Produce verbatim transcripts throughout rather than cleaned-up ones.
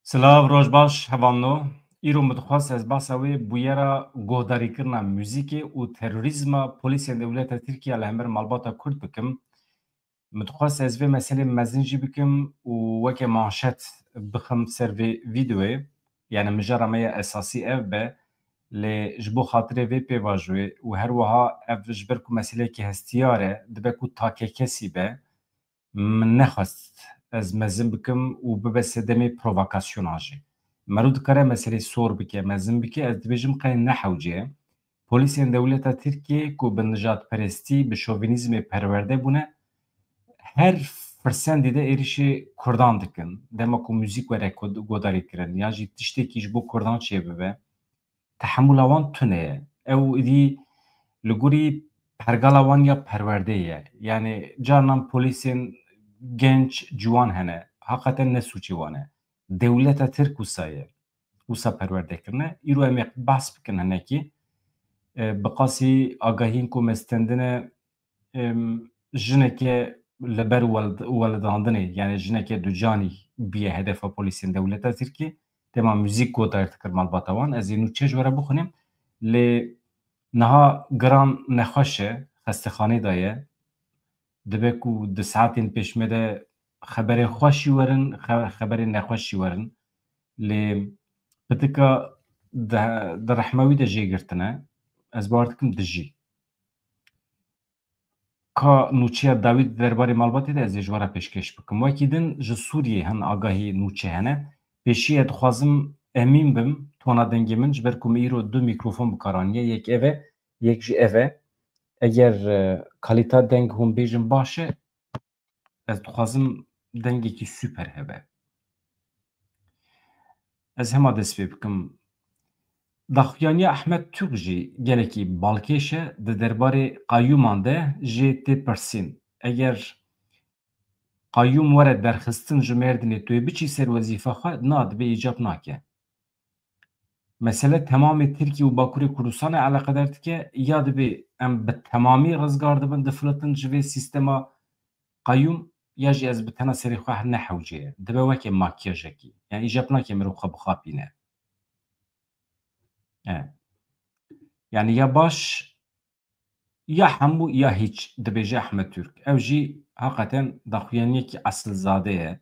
Silav, roj baş, hevalno. Îro min dixwest ez behsa wê bûyera guhdarîkirina muzîkê û terorîzma polîsên dewleta Tirkiye li hember malbata Kurd bikim. Min dixwest ez vê meselê mezin jî bikim û weke manşet bixim ser vê vîdeoyê. Yani mijara me ya esasî ev be. Lê ji bo xatirê vê pêvajoyê û her wiha ev ji ber ku meseleyekî hestiyar e, dibe ku takekesî be, min nexwest ez mezin bikim û bibe sedemê provokasyona jî. Mero dikare meselê sor bike, mezin bike, ez dibêjim qey ne hewce ye. Polîsên dewleta Tirkiyê ku bi nijadperestî, bi şovînîzmê perwerde bûne, her firsendî de êrişê Kurdan dikin. Dema ku muzîk were kod-, godarî kirin, ya jî tiştekî ji bo Kurdan çêbibe, tehemûla wan tune ye. Ew êdî li gorî pergala wan ya perwerdê ye. Yani carnan polîsên genç, ciwan hene. Heqeten ne sûcê wan e. Dewleta Tirk wisa ye. Wisa perwerde kirine. Îro em ê behs bikin hinekî. E, bi qasî agahiyên ku me stendine, em, jineke li ber wel-, weldandinê, yani jineke ducanî bûye hedefa polîsên dewleta Tirkiyê. Dema muzîk godarî dikir malbata wan. Ez ê nûçe ji we re bixwînim. Lê niha giran nexweş e, xestexanê de ye. Dibe ku di saetên pêş me de xeberên xweş jî werin, xe-, xeberên nexweş jî werin. Lê pitika di, di rehma wî de jê girtine. Ez bawer dikim dijî. Ka nûçeya dawî di derbarê malbatê de ez ê ji we re pêşkêş bikim. Wekî din ji Sûriyê hin agahî nûçe hene. Pêşî ez dixwazim emîn bim tona dengê min, ji ber ku min îro du mîkrofon bi kar aniye, yek ev e, yek jî ev e. Eger, e, kalîta deng hûn bêjin baş e, ez dixwazim dengekî super hebe. Ez hema dest pê bikim. Daxuyaniya Ahmet Türk jî gelekî balkêş e, di derbarê qayûman de jê tê pirsîn. Eger qayûm were derxistin ji Mêrdînê, tu yê biçî ser wezîfa xwe? Na, dibê îcab nake. Mesele temamê Tirkiye û Bakurê Kurdistanê eleqedar dike, ya dibê em bi temamî rizgar dibin, difilitin ji vê sîstema qayûm, ya jî ez bi tena serê xwe ne hewce ye. Dibe weke makyajekî. Yani îcab nake mirov xwe bixapîne. E. Yani ya baş, ya hemû ya hîç, dibêje Ahmet Türk. Ew jî heqeten daxuyaniyekî esilzade ye.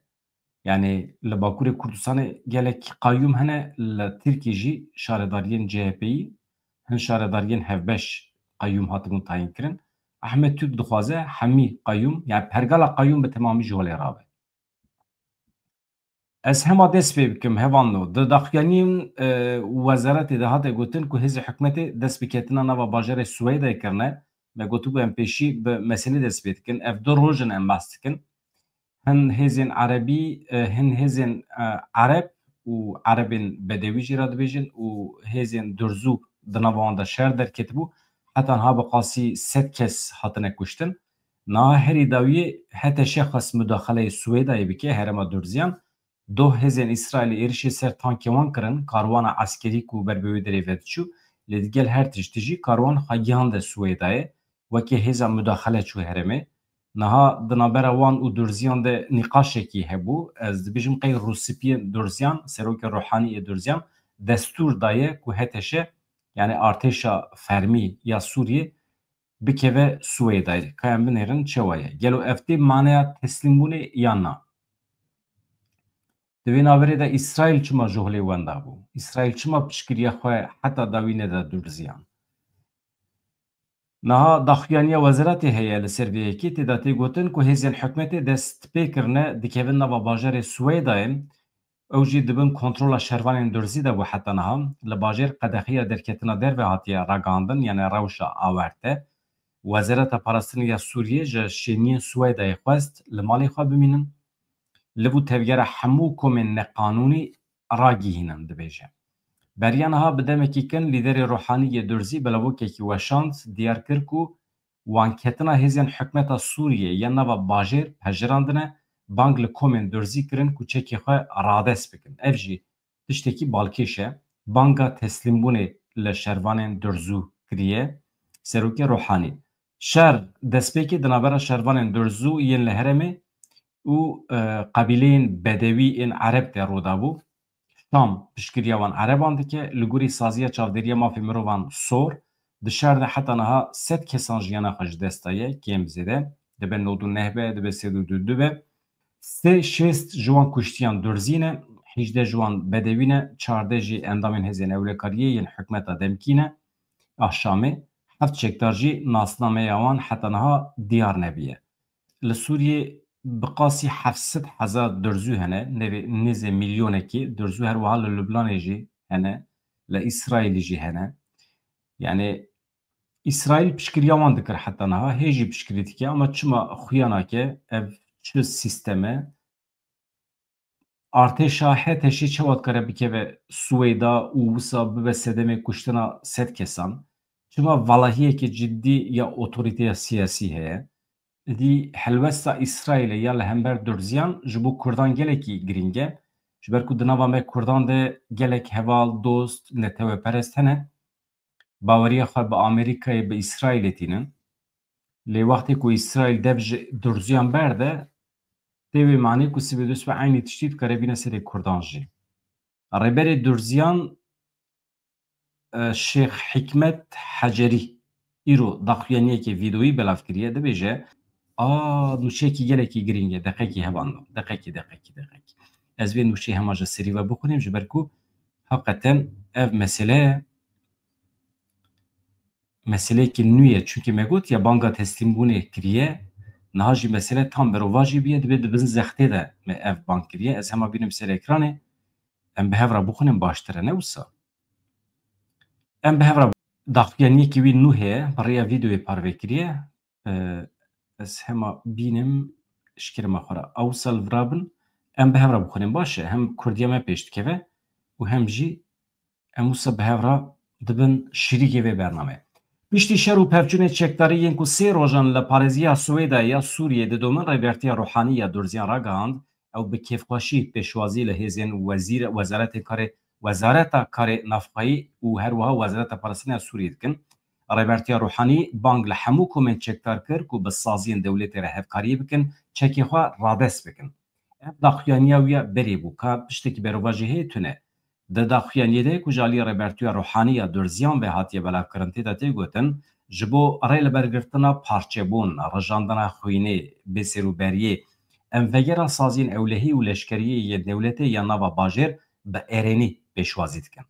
Yani li Bakurê Kurdistanê gelek qayûm hene, li Tirkiyê jî şaredariyên C H P'yî, hin şaredariyên hevbeş qayûm hatibûn tayîn kirin. Ahmet Türk dixwaze hemî qayûm, yani pergala qayûm bi temamî ji holê rabe. Ez hema dest pê bikim, hevalno. Di daxuyaniyên, e, wezaretê de hate gotin ku hêzê hikûmetê dest bi ketina nava bajarê Swêdayê kirine. Me gotibû em pêşî bi meselê dest pê dikin. Ev du roj in em behs dikin. Hin hêzên erebî, e, hin hêzên, e, ereb û erebên bedewî jî re dibêjin û hêzên durzû di nava wan de şer derketibû. Heta niha bi qasî sed kes hatine kuştin. Niha herî dawiyê H T Ş xwest mudaxaleyê Swêdayê bike herêma Durziyan. Doh hêzên Îsraîlê êrişê ser tankê wan kirin, karwana eskerî ku ber bi wê derê ve diçû, lê digel her tiştî jî karwan xwe gihande Swêdayê, weke hêza mudaxele çû herêmê. Niha di navbera wan û Durziyan de nîqaşekî hebû. Ez dibêjim qey Rûspiyê Durziyan, serokê Ruhanî yê Durziyan, destûr daye ku H T Ş, yani artêşa fermî ya Sûriyê, bikeve Swêdayê. Ka em binêrin çawa ye? Gelo ev tê maneya teslîmbûnê yan na? Di vê navberê de Îsraîl çima ji holê wenda bû? Îsraîl çima piştgiriya xwe heta dawî neda Durziyan? Niha daxuyaniya wezeretê heye li ser vê yekê, tê de tê gotin ku hêzên hikûmetê dest pê kirine, dikevin nava bajarê Swêdayê. Ew jî di bin kontrola şervanên Durzî de bû heta niha. Li bajêr qedexeya derketina derve hatiye ragihandin, yani rewşa awarte. Wezareta Parastinê ya Sûriyê ji şêniyên Swêdayê xwest li malê xwe bimînin. Li vû tevgera hemû komên neqanûnî ragihînin, dibêje. Beriya niha bi demekî kin lîderê Ruhanî yê Durzî belavokekî weşand, diyar kir ku wanketina hêzên hikûmeta Sûriyê yên nava bajêr pejirandine, bang li komên Durzî kirin ku çekê xwe radest bikin. Ev jî tiştekî balkêş e. Banga teslîmbûnê li şervanên Durzû kiriye serokê Ruhanî. Şer destpêkê di navbera şervanên Durzû yên li herêmê û, e, qebîleyên bedewî ên ereb de rû dabû. Şam piştgiriya wan Ereban dike, li gorî saziya çavdêriya mafê mirovan sor, di şer de heta niha sed kesan jiyana xwe ji dest daye, kêm zêde, dibe nod û neh be, dibe sed û du be. Sê şêst ji wan kuştiyan durzî ne, hîjdeh ji wan bedewî ne, çardeh jî endamên hêzên ewlekariyê yên hikûmeta demkî ne, a Şamê, heft çekdar jî nasnameya wan heta niha diyar nebiye. Li Sûriyê bi qasî heft sed hezar durzû hene, nêzî, nêzî milyonekî durzû, her wiha li Lubnanê jî hene, li Îsraîlê jî hene. Yanî Îsraîl piştgiriya wan dikir heta niha, hê jî piştgirî dike, ama çima xuya nake, ev çi sîstem e? Artêşa H T Ş'ê çawa dikare bikeve Swêda û wisa bibe sedemê kuştina sed kesan? Çima valahiyeke cidî ya otorîteya siyasî heye? Dî helwesta Îsraîlê ya li hember durziyan ji bo Kurdan gelekî girîng e. Ji ber ku di nava me Kurdan de gelek heval, dost, neteweperest hene. Baweriya xwe bi Amerîkayê, bi Îsraîlê tînin. Lê wextê ku Îsraîl dev ji durziyan berde, tê wê manê ku sibê dûst be eynî tiştî dikare bîne serê Kurdan jî. Rêberê durziyan, e, Şêx Hikmet Hecerî îro daxuyaniyeke vîdeoyî belav kiriye, dibêje, a, nûçeyekî gelekî girîng e, deqekî hevalno, deqekî, deqekî, deqekî. Ez vê nûçeyê hema ji serî ve bixwînim, ji ber ku heqeten ev mesele meseleyekî nû ye. Çunkî me got ya banga teslîmbûnê kiriye, niha jî mesele tam berovajî bûye, dibê di bin zextê de me ev bang kiriye. Ez hema bînim ser ekranê, em bi hev re bixwînin baştir e, ne wisa? Em bi hev re daxuyaniyekî wî nû heye, bi rêya vîdeoyê parve kiriye. Ee, ez hema bînim, ji kerema xwe re ew sal virabin, em bi hev re bixwînin, baş e. Hem kurdiya me pêş dikeve û hem jî em wisa bi hev re dibin şirîkê vê bernameyê. Piştî şer û pevçûnê çekdarî yên ku sê rojan li parêziya Swêdayê ya Sûriyê didomin, Rêbertiya Ruhanî ya Durziyan ragihand, ew bi kêfxweşî pêşwazî li hêzên wezîr, wezaretê karê, Wezareta Karê Navxweyî û her wiha Wezareta Parastina Sûriyê dikin. Rêbertiya Ruhanî bang li hemû komên çekdar kir ku bi saziyên dewletê re hevkariyê bikin, çekê xwe radest bikin. Ev daxuyaniya wî ya berê bû, ka tiştekî berovajî heye tune. Di daxuyaniyê de ku ji alî Rêbertiya Ruhanî ya Durziyan ve hatiye belavkirin, tê de tê gotin, ji bo rê li ber girtina parçebûn, rijandina xwînê, bêserûberiyê, em vegera saziyên ewlehî û leşkeriyê yên dewletê ya nava bajêr bi erênî pêşwazî dikin.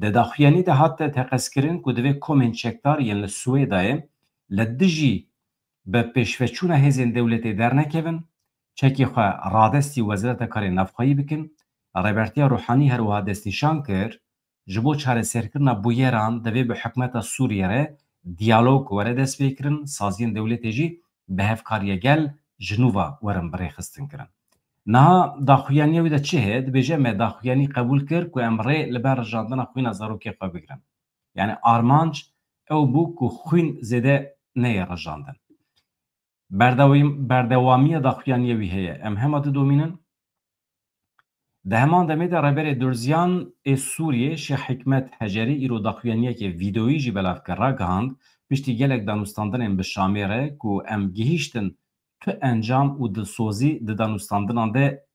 Di daxuyanî de hate teqezkirin ku divê komên çekdar yên li Swêdayê li dijî bi pêşveçûna hêzên dewletê dernekevin, çekê xwe radestî Wezareta Karê Navxweyî bikin. Rêbertiya Ruhanî her wiha destnîşan kir, ji bo çareserkirina bûyeran divê bi hikûmeta Sûriyê re diyalog were destpêkirin, saziyên dewletê jî bi hevkariya gel ji nû ve werin birêxistinkirin. Niha daxuyaniya wî de çi heye? Dibêje, me daxuyanî qebûl kir ku em rê li ber rijandina xwîna zarokê xwe bigirin. Yanî armanc ew bû ku xwîn zêde neyê rijandin. Berdewam-, berdewamiya daxuyaniyê wî heye. Em hema didomînin. Di heman demê de Rêberê Durziyan ê Sûriyê Şêx Hikmet Hecerî îro daxuyaniyeke vîdeoyî jî belav kir, ragihand, piştî gelek danûstandinên bi Şamê re ku em gihîştin tu encam û dilsozî di danûstandinan de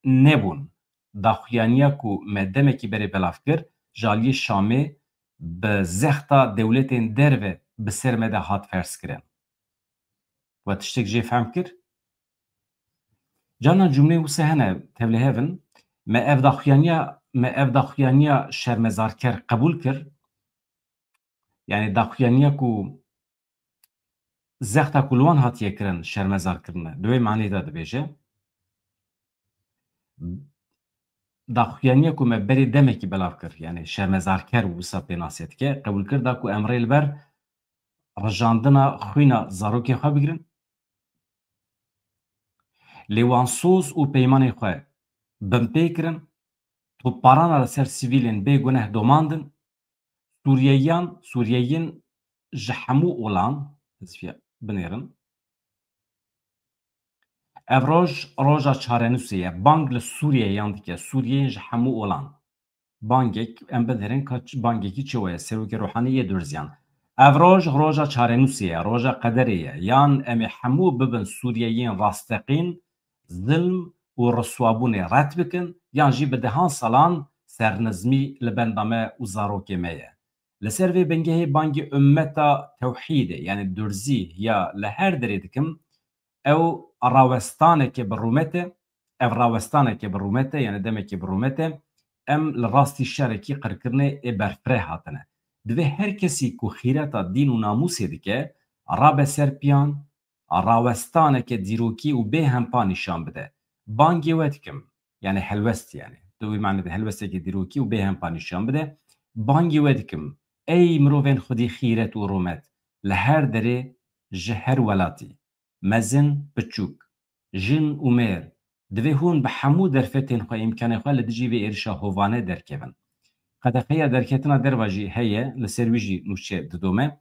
nebûn. Daxuyaniya ku me demekî berê belav kir, ji aliyê Şamê bi zexta dewletên derve bi ser me de hat ferzkirin. We tiştek jê fehm kir? Carna cumleyên wisa hene tevlihevin. Me ev daxuyaniya, me ev daxuyaniya şermezarker qebûl kir. Yanî daxuyaniya ku zexta ku li wan hatiye kirin şermezar kirine. Di wê manî de dibêje. Daxuyaniya ku me berê demekî belav kir, yanî şermezarker wisa pênasê dike, qebûl kir da ku em rê li ber rijandina xwîna zarokê xwe bigirin. Lê wan soz û peymanê xwe binpê kirin, topbarana li ser sivîlên bê guneh domandin. Sûriyeyan, Sûriyeyên ji hemû olan, hizfiya binêrin. Ev roj, roja çarenûsê ye. Bang li Sûriyeyan dike. Sûriyeyên ji hemû olan. Bangek, em binêrin ka ç-, bangekî çi waye? Serokê Ruhanî yê Durziyan. Ev roj, roja çarenûsê ye, roja qederê ye. Yan em ê hemû bibin Sûriyeyên rasteqîn, zilm û riswabûnê red bikin, yan jî bi dehan salan sernizmî li benda me û zarokê me ye. Li ser vê bingehê bangî ummeta tewhîdê, yani durzî ya li her derê dikim, ew rawestaneke bi rûmet e, ev rawestaneke bi rûmet e, yani demekê bi rûmet e, em li rastî şerekî qirkirinê ê berfireh hatine. Divê her kesî ku xîreta dîn û namûsê dike, rabe ser piyan, rawestaneke dîrokî û bê hempa nîşan bide. Bangê we dikim, yani helwest yani. Di wî manê de helwesteke dîrokî û bê hempa nîşan bide. Bangê we dikim, ey mirovên xwedî xîret û rûmet, li her derê, ji her welatî, mezin, piçûk, jin û mêr, divê hûn bi hemû derfetên xwe, îmkanên xwe li dijî vê êrişa hovane derkevin. Qedexeya derketina derva jî heye, li ser wî jî nûçe didome.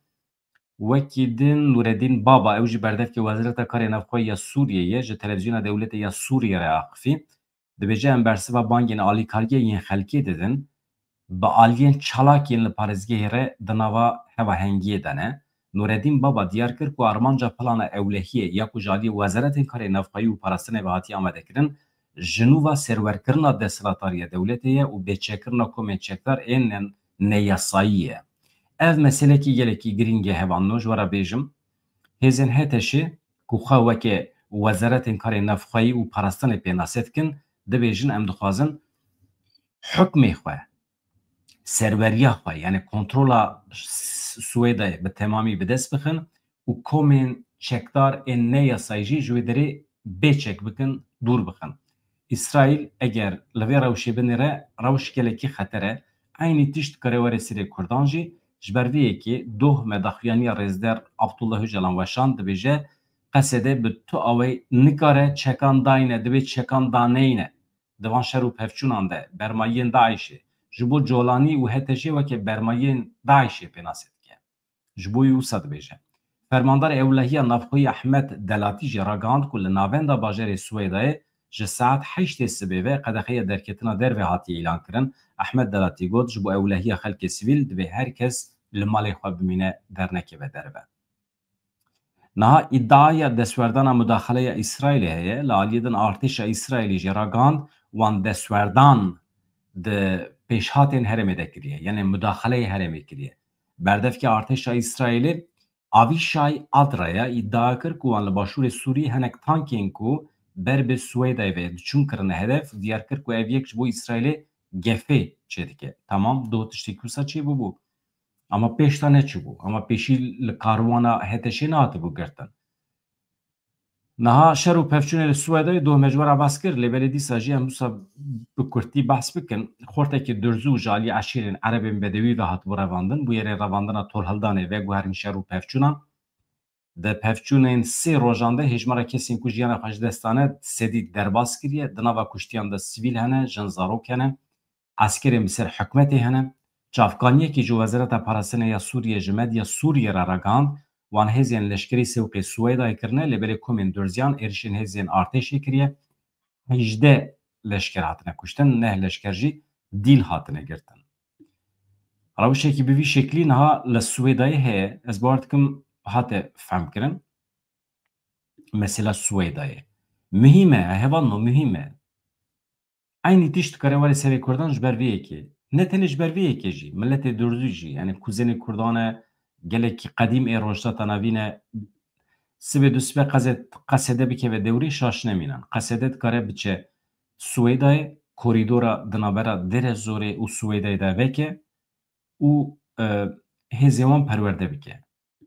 Wekî din Nureddin Baba, ew jî berdevkê Wezareta Karê Navxwe ya Sûriyê ye, ji televîzyona dewletê ya Sûriyê re axifî. Dibêje, em bersiva bangên alîkariyê yên xelkê didin, bi aliyên çalak yên li parêzgehê re di nava hevahengiyê de ne. Nureddin Baba diyar kir ku armanca plana ewlehiyê ya ku ji aliyê Wezaretên Karê Navxweyî û Parastinê ve hatiye amadekirin, ji nû ve serwerkirina desthilatdariya dewletê ye û bêçekkirina komên çekdar ên ne-, neyasayî ye. Ev meselekî gelekî girîng e, hevalno, ji we re bêjim. Hêzên H T Şê ku xwe weke Wezaretên Karê Navxweyî û Parastinê pênase dikin, dibêjin, em dixwazin hukmê xwe, serweriya xwe, yani kontrola S-, Swêdayê bi temamî bi dest bixin û komên çekdar ên neyasayî jî ji wê derê bêçek bikin, dûr bixin. Îsraîl eger li vê rewşê binêre, rewş gelekî xeter e. Eynî tişt dikare were sîrê Kurdan jî. Ji ber vê yekê doh me daxuyaniya rêzder Abdullah Ocalan weşand, dibêje, Qesede bi tu awey nikare çekan dayne, divê çekan daneyne. Di van şer û pevçûnan de bermayiyên DAIŞê ji bo Colanî û H T Şê weke bermayiyên DAIŞê pênase dike. Ji bo wî wisa dibêje. Fermandarê Ewlehiya Navxweyî Ehmed Delatî jî ragihand ku li navenda bajarê Swêdayê ji saet heştê sibê ve qedexeya derketina derve hatiye îlankirin. Ehmed Delatî got, ji bo ewlehiya xelkê sivîl divê her kes li malê xwe bimîne, dernekeve derve. Niha îdiaya destwerdana mudaxaleya Îsraîlê heye. Li aliyê din artêşa Îsraîlê jî ragihand, wan destwerdan di pêşhatên herêmê de kiriye, yanê mudaxaleyê herêmê kiriye. Berdevkê artêşa Îsraîlê Avîşay Adraya îdia kir ku wan li başûrê Sûriyê hinek tankên ku ber bi Swêdayê ve diçûn kirine hedef, diyar kir ku ev yek ji bo Îsraîlê gefê çêdike. Tamam, doh tiştekî wisa çêbûbû. Ama pêş de neçûbû. Ama pêşî li karwana H T Şê nehatibû girtin. Niha şer û pevçûnê li Swêdayê doh me ji we re behs kir, lê belê dîsa jî em wisa bi kurtî behs bikin. Xortekî Durzû ji alî eşîrên Erebên Bedewî ve hatibû revandin, bûyerê revandina tolhildanê veguherin şer û pevçûnan. Di pevçûnên sê rojan de hêjmara kesên ku jiyana xwe ji dest dane sedî derbas kiriye. Di nava kuştiyan de sivîl hene, jin, zarok hene. Eskerên bi ser hikûmetê hene. Çavkaniyekî ji Wezareta Parastinê ya Sûriyê ji medya Sûriyê re ragihand, wan hêzên leşkerî sewqê Swêdayê kirine, lê belê komên Durziyan êrişên hêzên artêşê kiriye. Hejdeh leşker hatine kuştin, neh leşker jî dîl hatine girtin. Rewşekî bi vî şeklî niha li Swêdayê heye. Ez bawer dikim hate fehmkirin. Mesela Swêdayê. Muhîm e, hevalno, muhîm e. Eynî tişt dikare were serê Kurdan ji ber vê yekê. Ne tenê ji ber vê yekê jî, miletê Durzû jî, yani kuzenê Kurdan e, gelekî qedîm ê Rojhilata Navîn e. Sibê du sibê qezet, Qesede bikeve dewrê şaş nemînan. Qesede dikare biçe Swêdayê, korîdora di navbera Dêrezorê û Swêdayê de veke û, e, hêzên wan perwerde bike.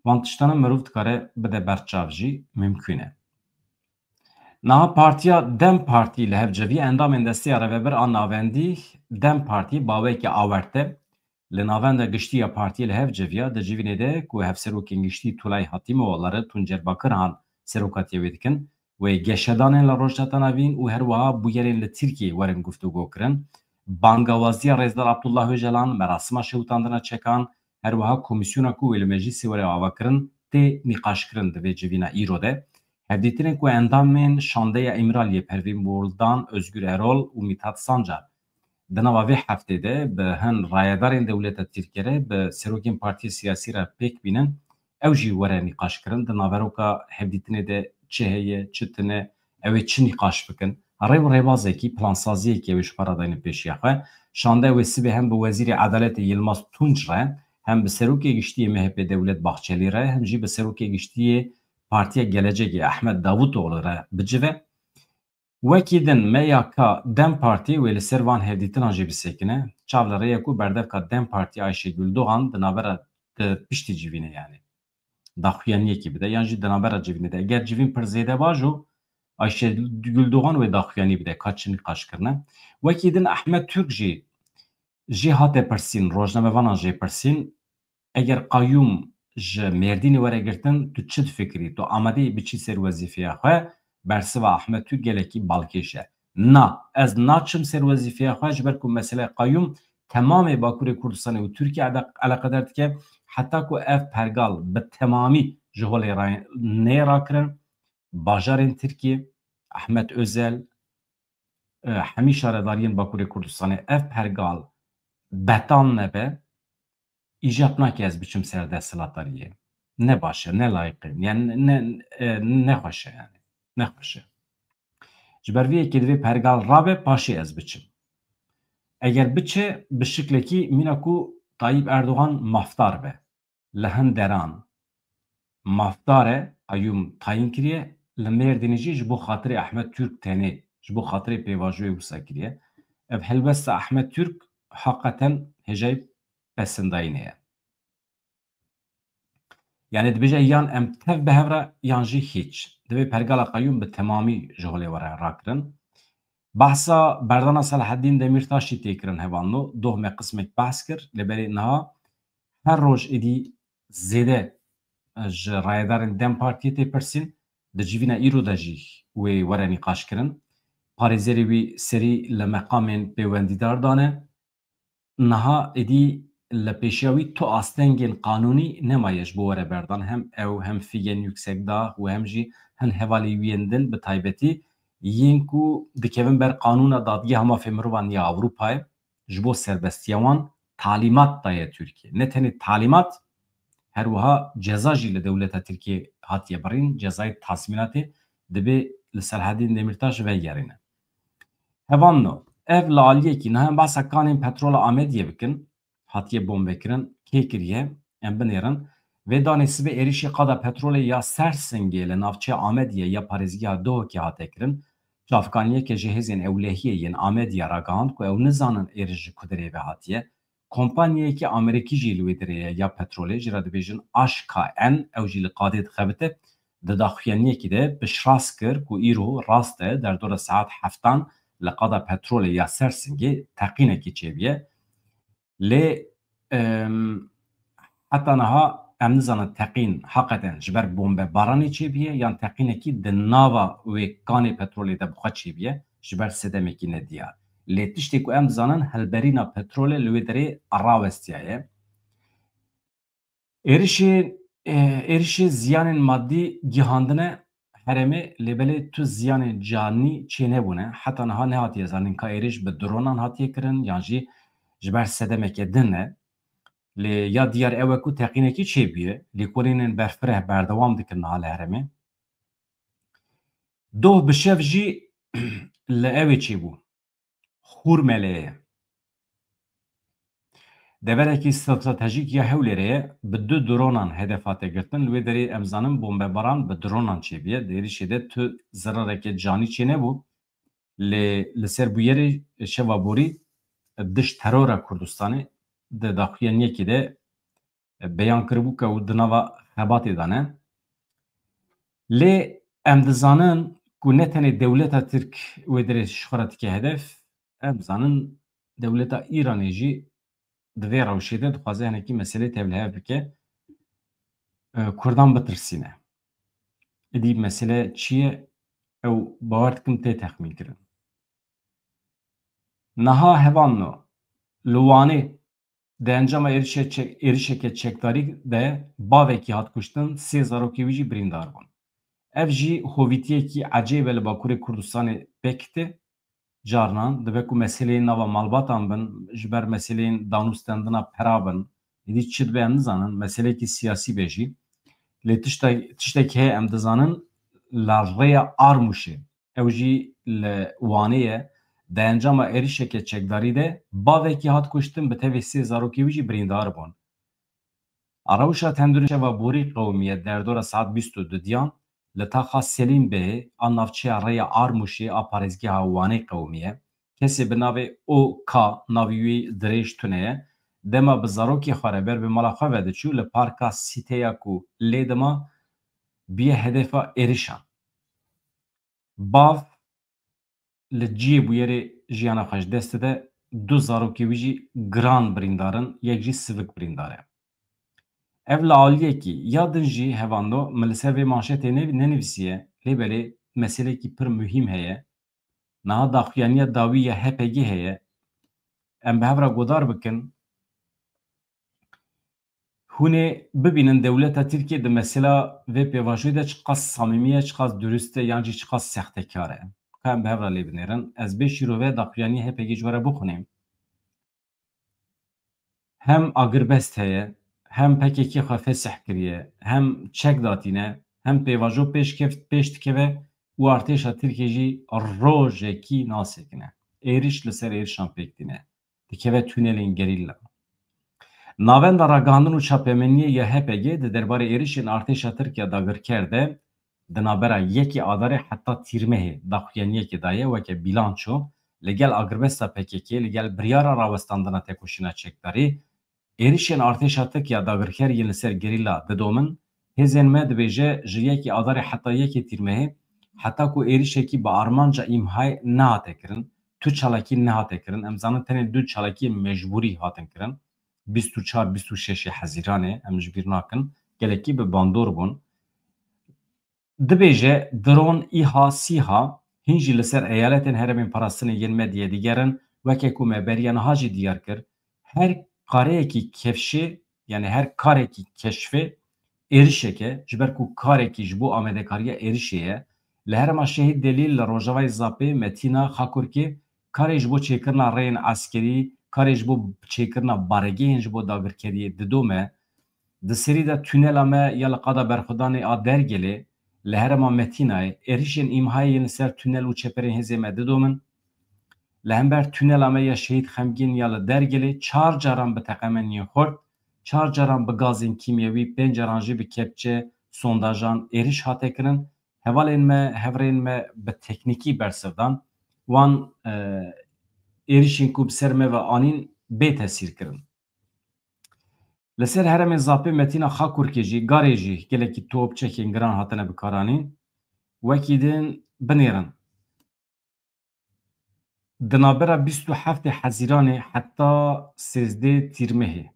Van tiştana mirov dikare bide berçav jî mimkûn e. Niha Partiya DEM Partî li hev civiya endamên desteya rêvebir a navendî DEM Partî baweyeke awerte li navenda giştî ya partiyê li hev civiya. Di civînê de ku hevserokên giştî Tulay Hatîmoğulları, Tuncer Bakırhan serokatiya wê dikin, wê geşedanên li Rojhilata Navîn û her wiha bûyerên li Tirkiyeyê werin guftûgo kirin. Bangawaziya Rêzdar Abdullah Ocalan, merasima şewitandina çekan, her wiha komîsyona ku wê li meclîsê were avakirin, tê nîqaşkirin di vê civîna îro de. Hevdîtinên ku endamên Şandeya Îmraliyê Pervîn Buldan, Ozgur Erol û Mithat Sancar di nava vê heftê de bi hin rayedarên dewleta Tirkiyê re bi serokên partiyê siyasî re pêk bînin, ew jî were nîqaşkirin. Di naveroka hevdîtinê de çi heye, çi tune, ew ê çi nîqaş bikin? Rê û rêbazekî, plansaziyekî ew ê ji xwe re daynin pêşiya xwe. Şande ew ê sibê hem bi Wezîrê Edaletê Yilmaz Tunç re, hem bi Serokê Giştî yê M H P Devlet Bahçelî re, hem jî bi Serokê Giştî yê Partiya Gelecekê Ahmet Davutoğlu re bicive. Wekî din M Y K DEM Partî wê li ser van hevdîtinan jî bisekine. Çav li rê ye ku berdevka DEM Partî Ayşegül Doğan di navbera, di piştî civînê, yanî daxuyaniyekî bide yan jî di navbera civînê de. Eger civîn pir zêde bajo, Ayşegül Doğan wê daxuyanî bide, ka çi nîqaş kirine. Wekî din Ahmet Türk jî, jî hate pirsîn, rojnamevanan jê pirsîn, eger qayûm ji Mêrdînê were girtin, tu çi difikirî? Tu amade yî biçî ser wezîfeya xwe? Bersiva Ahmet Türk gelekî balkêş e. Na, ez naçim ser wezîfeya xwe, ji ber ku meseleya qayûm temamê Bakurê Kurdistanê û Tirkiye ele-, eleqedar dike. Heta ku ev pergal bi temamî ji holê ra-, neyê rakirin, bajarên Tirkiyê, Ahmet Özel, e, hemî şaredariyên Bakurê Kurdistanê, ev pergal betal nebe, îcab nake ez biçim ser desthilatdariyê. Ne baş e, ne layiq e. Yani ne, e, ne xweş e yani. Ne xweş e. Ji ber vê yekê divê pergal rabe, paşê ez biçim. Eger biçe, bi şiklekî mîna ku Tayyip Erdogan mafdar be. Li hin deran mafdar e, qayûm tayîn kiriye, li Mêrdînê jî ji bo xatirê Ahmet Türk tenê, ji bo xatirê pêvajoyê wisa kiriye. Ev helbesta Ahmet Türk heqeten hêjayî pesindayînê ye. Yani dibêje yan em tev bi hev re yan jî hîç. Divê pergala qayûm bi temamî ji holê were rakirin. Behsa berdana Selahaddîn Demîrtaşî tê kirin hevalno, doh me qismek behs kir, lê berê niha her roj êdî zêde, e, ji rayedarên DEM Partiyê tê pirsîn, di civîna îro de jî wê were nîqaş kirin. Parêzerê wî serî li meqamên pêwendîdar dane. Niha êdî li pêşiya wî tu astengên qanûnî nemaye ji bo were berdan. Hem ew, hem Figen Yüksekdağ û hem jî hin hevalê wî yên din bi taybetî yên ku dikevin ber qanûna Dadgeha Mafê Mirovan ya Ewropayê ji bo serbestiya wan talîmat daye Tirkiye. Ne tenê talîmat, her wiha ceza jî li dewleta Tirkiye hatiye birîn, cezayê tazmînatê dibê li Selahaddîn Demîrtaş vegerîne. Hevalno, ev li aliyekî niha em behsa kanên petrola Amediyê bikin, hatiye bombekirin, kê kiriye, em binêrin. Vê danê sibê êrişê qada petrolê ya Sersingê li navçeya Amediyê ya parêzgeha Duhokê hate kirin. Çavkaniyeke ji hêzên ewlehiyê yên Amediya ragihand ku ew nizanin êriş ji ku derê ve hatiye. Kompanyayekî Amerîkî jî li wê derê ye ya petrolê, jê re dibêjin H K N, ew jî li qadê dixebite. Di daxuyaniyekî de piştrast kir ku îro rast e, derdora saet heftan li qada petrolê ya Sersingê teqînekî çêbûye. Lê, em, heta niha em nizanin teqîn heqeten ji ber bombebaranê çêbûye yan teqînekî di nava wê kanê petrolê de bi xwe çêbûye, ji ber sedemekî nediyar. Lê tiştê ku em dizanin, hilberîna petrolê li wê derê rawestiyaye. Êrişê, e, êrişê ziyanên madî gihandine herêmê, lê belê tu ziyanên canî çênebûne. Heta niha nehatiye zanîn ka êrîş bi dronan hatiye kirin yan jî ji ber sedemeke din e. Lê ya diyar ew e ku teqînekî çêbûye, lêkolînên berfireh berdewam dikin niha li herêmê. Doh bi şev jî li ewê çêbû. Hûrmelê ye. Deverekî stratejîk ya Hewlêrê ye, bi du dronan hedef hate girtin. Li wê derê em zanin bombebaran bi dronan çêbûye. Di êrişê de tu zirareke canî çênebû. Lê li ser bûyerê şeva borî di ji terora Kurdistanê di daxuyaniyekê de beyan kiribû ku ew di nava xebatê de ne. Lê em dizanin ku ne tenê dewleta Tirk wê derê ji xwe re dike hedef, em dizanin dewleta Îranê jî di vê rewşê de dixwaze hinekî meselê tevlihev bike, e, Kurdan bitirsîne. Êdî mesele çi ye? Ew bawer dikim tê texmîn kirin. Niha hevalno, li Wanê di encama êrişe çek-, êrişeke çekdarî de bavekî hat kuştin, sê zarokê wî jî birîndar bûn. Ev jî hovîtiyekî ecêb e li Bakurê Kurdistanê pêk tê. Carinan dibe ku meseleyên nava malbatan bin, ji ber meseleyên danûstendina pera bin, êdî çi dibe em nizanin, meseleyekî siyasî be jî. Lê tiştek, tiştek heye em dizanin, li rêya Armûşê ew jî li Wanê ye. Di encama êrişeke çekdarî de bavekî hat kuştin, bi tevî sê zarokê wî jî birîndar bûn. A rewşa tenduriş şeva borî qewimiye derdora saet bîst û du diyan li taxa Selîm Beyê a navçeya rêya Armûşê a parêzgeha Wanê qewimiye. Kesê bi navê O K, navê wî dirêj tune ye, dema bi zarokê xwe re ber bi mala xwe ve diçû, li parka sîteya ku lê dima bûye hedefa êrişan. Bav li cihê bûyerê jiyana xwe ji dest dide, du zarokê wî jî giran birîndar in, yek jî sivik birîndar e. Ev li aliyekî ya din jî hevando, min li ser vê manşetê ne-, nenivîsiye, lê belê meselekî pir muhîm heye. Niha daxuyaniya dawî ya H P G heye. Em bi hev re godar bikin. Hûn ê bibînin dewleta Tirkiyê di mesela vê pêvajoyê de çiqas samîmî ye, çiqas durust e, yan jî çiqas sextekar e. Ka em bi hev re lê binêrin. Ez bê şîrove daxuyaniyê H P G ji we re bixwînim. Hem agirbest heye, hem P K K xwe fesih kiriye, hem çek datîne, hem pêvajo pêş keft-, pêş dikeve û artêşa Tirkiyê jî rojekî nasekine. Êriş li ser êrişan pêk tîne. Dikeve tunelên gerîla. Navenda Ragihandin û Çapemeniyê ya H P G di derbarê êrişên artêşa Tirk ya dagirker de di navbera yekê Adarê heta Tîrmehê daxuyaniyekê daye weke bîlanço, li gel agirbesta P K K, li gel biryara rawestandina tekoşîna çekdarî, êrişên artêşa Tirk ya dagirker yên li ser gerîla didomin. Hêzên me, dibêje, ji yekê Adarê heta yekê Tîrmehê, heta ku êrişekî bi armanca îmhayê nehate kirin, tu çalakî nehate kirin. Em zanin tenê du çalakiyên mecbûrî hatin kirin. Bîst û çar, bîst û şeş Hezîranê, em ji bîr nakin. Gelekî bi bandor bûn. Dibêje, dron, îha, sîha, hîn jî li ser eyaletên herêmên parastinê yên me diyê digerin, weke ku me beriya niha jî diyar kir, her kareyekî kefşê, yanî her karekî keşfê êrişek e, ji ber ku karekî ji bo amadekariya êrişê ye. Li herêma Şehîd Delîl, li rojavayê Zapê, Metîna, Xakurkê, karê ji bo çêkirina rêyên eskerî, karê ji bo çêkirina baregehên ji bo dagirkeriyê didome. Di serî de tunela me ya li qada berxwedanê a Dergelê, li herêma Metînayê, êrişên îmhayê yên li ser tunel û çeperên hêzê me didomin. Li hember tunela me ya Şehîd Xemgîn ya li Dergelê çar caran bi teqemeniyên xurt, çar caran bi gazên kîmyewî, pênc caran jî bi kepçe, sondajan êriş hate kirin. Hevalên me, hevrên me bi teknîkî bersiv dan. Wan, e, êrişên ku bi ser me ve anîn bê tesîr kirin. Li ser herêmên Zapê, Metîna, Xakurkê jî, Garê jî gelekî top, çekên giran hatine bikaranîn. Wekî din binêrin. Di navbera bîst û heftê Hezîranê heta sêzdeh Tîrmehê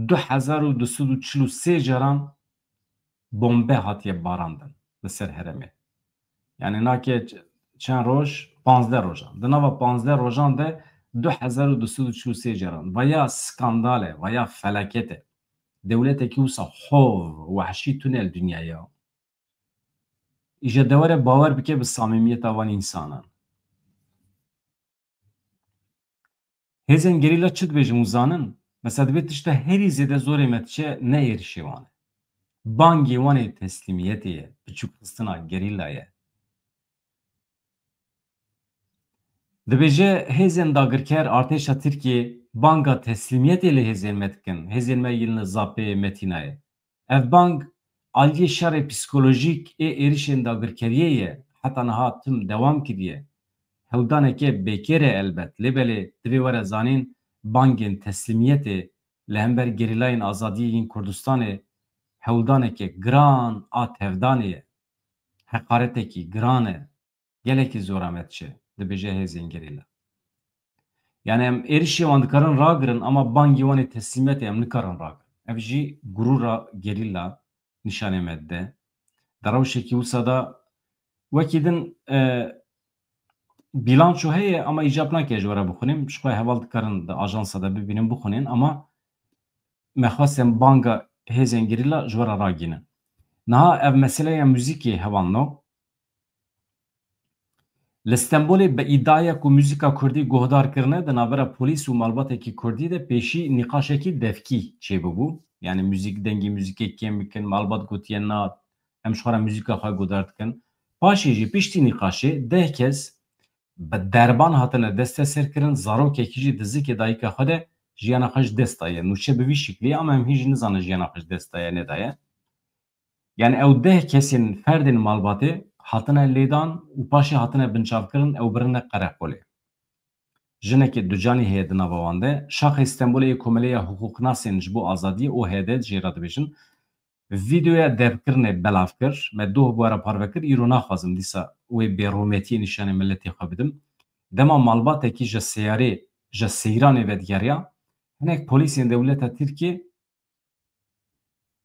du hezar û du sed û çil û sê caran bombe hatiye barandin li ser herêmê. Yanî nake ç-, çend roj? Panzdeh rojan. Di nava panzdeh rojan de du hezar û du sed û çil û sê caran. Vaya skandal e, vaya felaket e. Dewletekî wisa hov, wehşî tune li dinyayê ye. Îja de were bawer bike bi samîmiyeta van însanan. Hêzên gerîla çi dibêjin û zanin? Mesela dibê tişta herî zêde zorê me diçe ne êrişê wan e. Bangê wan ê teslîmiyetê ye, biçûkxistina gerîla ye. Dibêje hêzên dagirker, artêşa Tirkiyê banga teslîmiyetê li hêzên me dikin. Hêzên me yên li Zapê, Metînayê. Ev bang aliyê şerê psîkolojîk ê êrişên dagirkeriyê ye. Heta niha tim dewam kiriye. Hewldaneke bêkêr e elbet. Lê belê divê were zanîn bangên teslîmiyetê li hember gerîlayên azadiyê yên Kurdistanê hewldaneke giran a tevdanê ye. Heqaretekî giran e. Gelekî zor e me diçe, dibêje hêzên gerîla. Yanî em êrişê wan dikarin ragirin, ama bangê wan ê teslîmiyetê em nikarin ragirin. Ev jî gurûra gerîla nîşanê me dide. Di rewşekî wisa de wekî din, e, bîlanço heye, ama îcab nake ji we re bixwînim. Ji xwe heval dikarin di ajansa de bibînin, bixwînin, ama me xwest em banga hêzên gerîla ji we re ragînin. Niha ev meseleya muzîkê hevalno. Li Stenbolê bi îdiaya ku muzîka kurdî guhdar kirine, di navbera polîs û malbatekî kurdî de pêşî nîqaşekî devkî çêbibû. Yanî muzîk, dengê muzîkê kêm bikin, malbat gotiye na, em ji xwe re muzîka xwe guhdar dikin. Paşê jî piştî nîqaşê deh kes bi derban hatine desteserkirin, zarokekî jî di zikê dayika xwe de jiyana xwe ji dest daye. Nûçe bi vî şiklî ye, ama em hîn jî nizanin jiyana xwe ji dest daye nedaye. Yani ew deh kesên ferdên malbatê hatine lêdan û paşê hatine binçavkirin, ew birine qereqolê. Jinekê ducanî heye di nava wan de. Şaxê Stenbolê yê Komeleya Hiqûqnasên ji bo Azadiyê, O H D, jê re dibêjin. Vîdeoya devkirinê belav kir. Me doh bi we re parve kir. Îro naxwazim dîsa wê bêrûmetiyê nîşanê miletê xwe bidim. Dema malbatekî ji seyarê, ji seyranê vedigeriya, hinek polîsên dewleta Tirkiyê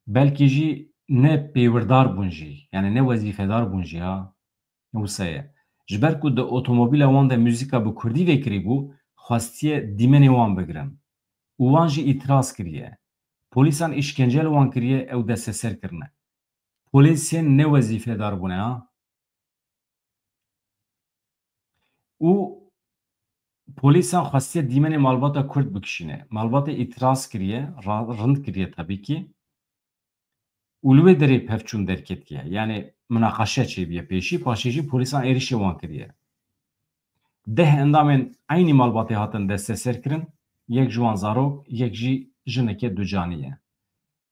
belkî jî ne pêwirdar bûn jî, yani ne wezîfedar bûn jî ha. Wisa ye. Ji ber ku di otomobîla wan de muzîka bi kurdî vekirî bû, xwestiye dîmenê wan bigirin. Û wan jî îtiraz kiriye. Polîsan îşkence li wan kiriye, ew desteser kirine. Polîsên ne wezîfedar bûne ha. Û polîsan xwestiye dîmenê malbata Kurd bikişîne. Malbatê îtiraz kiriye, ra-, rind kiriye tabii ki. Û li wê derê pevçûn derketiye. Yani minaqeşe çêbiye pêşî, paşê jî polîsan êrişê wan kiriye. Deh endamên eynî malbatê hatin desteser kirin, yek ji wan zarok, yek jî jineke ducanî ye.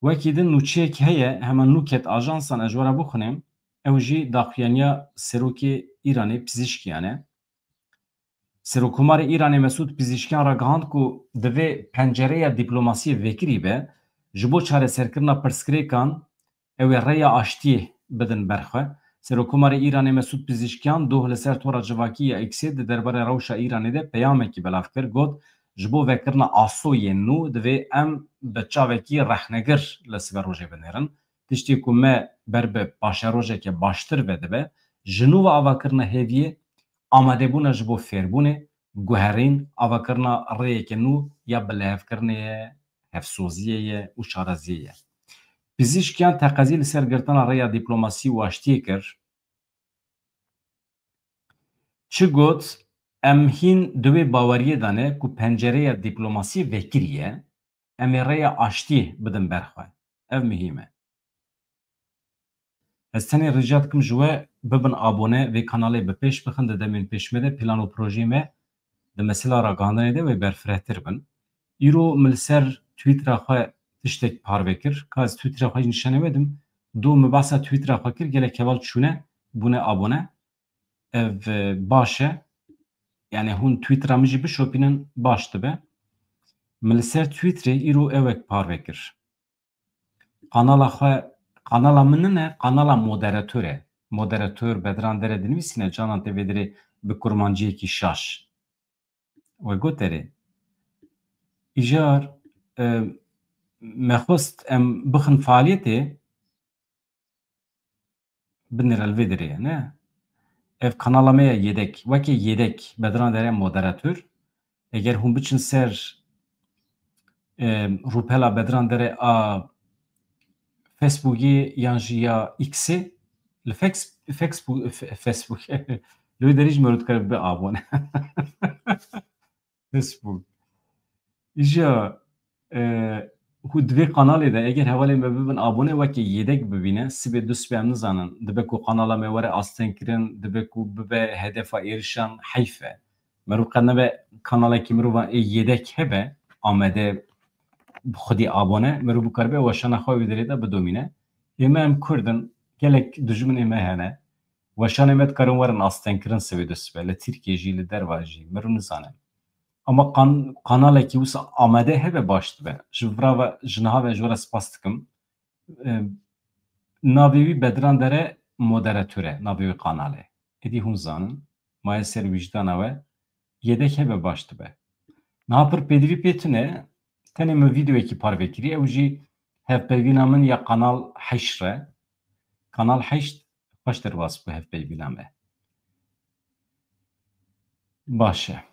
Wekî din nûçeyek heye, hema nû ket ajansan, ez ji we re bixwînim, ew jî daxuyaniya serokê Îranê, Pizîşkiyan e. Serokkomarê Îranê Mesûd Pizîşkiyan ragihand ku divê pencereya dîplomasiyê vekirî be, ji bo çareserkirina pirsgirêkan ew ê rêya aştiyê bidin ber xwe. Serokkomarê Îranê Mesûd Pizîşkiyan doh li ser tora civakî ya X-ê di derbarê rewşa Îranê de peyamekî belav kir, got, ji bo vekirina asoyên nû divê em bi çavekî rexnegir li siberojê binêrin. Tiştê ku me ber bi paşerojeke baştir vedibe, ji nû ve avakirina hêviyê, amadebûna ji bo fêrbûnê, guherîn, avakirina rêyeke nû ya bilihevkirinê ye, hevsoziyê ye û çareziyê ye. Pizîşkiyan teqezî li ser girtina rêya dîplomasî û aştiyê kir. Çi got, em hîn di wê baweriyê de ne ku pencereya dîplomasî vekirî ye, em ê rêya aştiyê bidin ber xwe. Ev muhîm e. Ez tenê rica dikim ji we bibin abone, vê kanalê bi pêş bixin, di demên pêş me de plan û projeyê me di mesela ragihandinê de wê berfirehtir bin. Îro min li ser Twittera xwe tiştek parve kir. Ka ez Twittera xwe jî nîşanê we dim. Do min behsa Twittera xwe kir, gelek heval çûne, bûne abone. Ev, e, baş e. Yani hûn Twittera min jî bişopînin baş dibe. Min li ser Twitterê îro ewek parve kir. Kanala xwe, kanala min nine, kanala moderator e. Moderator Bedran Dere dinivîsîne, Canan T V Dere bi kurmanciyekî şaş. We got erê. Îcar, e, me xwest em bixin faaliyetê, binêre li vê derê ye, ne? Ev kanala me ye yedek. Weke yedek, Bedran Dere moderator. Eger hûn biçin ser, e, rûpela Bedran Dere a Facebookê yan jî ya X'ê, li Fex-, Fexbook, Fe-, Facebook, li wê derê jî me rû dikare bibe abone. Facebook. Îja, e, hû di vê kanalê de eger hevalên me bibin abone, weke yedek bibîne, sibê du sibê em nizanin. Dibe ku kanala me were astengkirin, dibe ku bibe hedefa êrişan, heyf e. Meriv qet nebe kanalekî mirovan ê yedek hebe, amade bi xwedî abone, meriv bikaribe weşana xwe wê derê de bidomîne. Ê me em Kurd in, gelek dijminê me hene. Weşanê me dikarin werin astengkirin sibê du sibe. Li Tirkiyê jî, li derva jî, meriv nizane. Ama kan-, kanalekî wisa amade hebe baş dibe. Ji vira ve, ji niha ve ji we re spas dikim. E, navê wî Bedran Dere moderator e, navê wî kanalê. Êdî hûn zanin. Maye ser wîjdana we. Yedek hebe baş dibe. Niha pir pêdivî pê tune, tenê min vîdeoyekî parve kirî, ew jî hevpeyvîna min ya Kanal heşt re. Kanal heşt xweş derbas bû hevpeyvîna me. Baş e.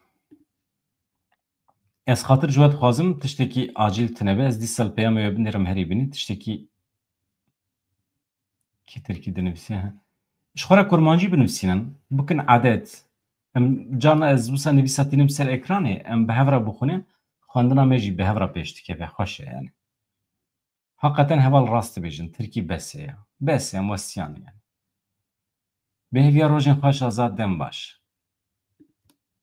Ez xatir ji we dixwazim, tiştekî acîl tune be. Ez dîsa li peyamê we binêrim herî binî. Tiştekî kî tirkî dinivîse, he. Ji xwe re kurmancî binivîsînin, bikin edet. Em carna ez wisa nivîsa tînim ser ekranê, em bi hev re bixwînin, xwendina me jî bi hev re pêş dikeve, xweş e yani. Heqeten heval rast dibêjin, tirkî bes e ya. Bes e, em westiyan yani. Bi hêviya rojên xweş, Azad, dem baş.